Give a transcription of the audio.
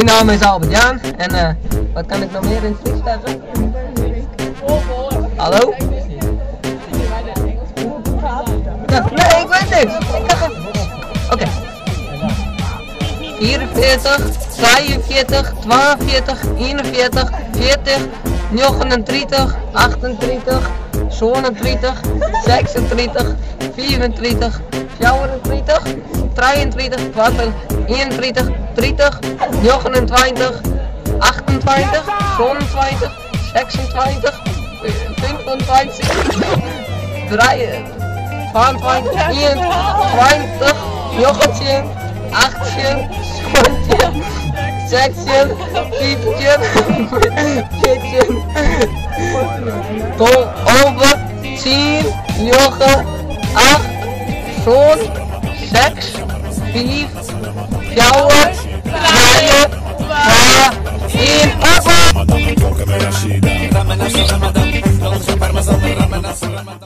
Myn namme is Albert Jan en wat kan ik noch mear yn it Frysk sizze? Hallo? Nee, ik wit niks. Oké. 44, 46, 42, 41, 40, 39, 38, 37, 36, 35, 34, 33, 32, 31, 30, 29, 28, 27, 26, 25, 3, 22, 21, 19, 18, 17, 16, 15, 14, 12, 10, 9, 8, 7, 6, 5, 4, 3, 2, 1, op!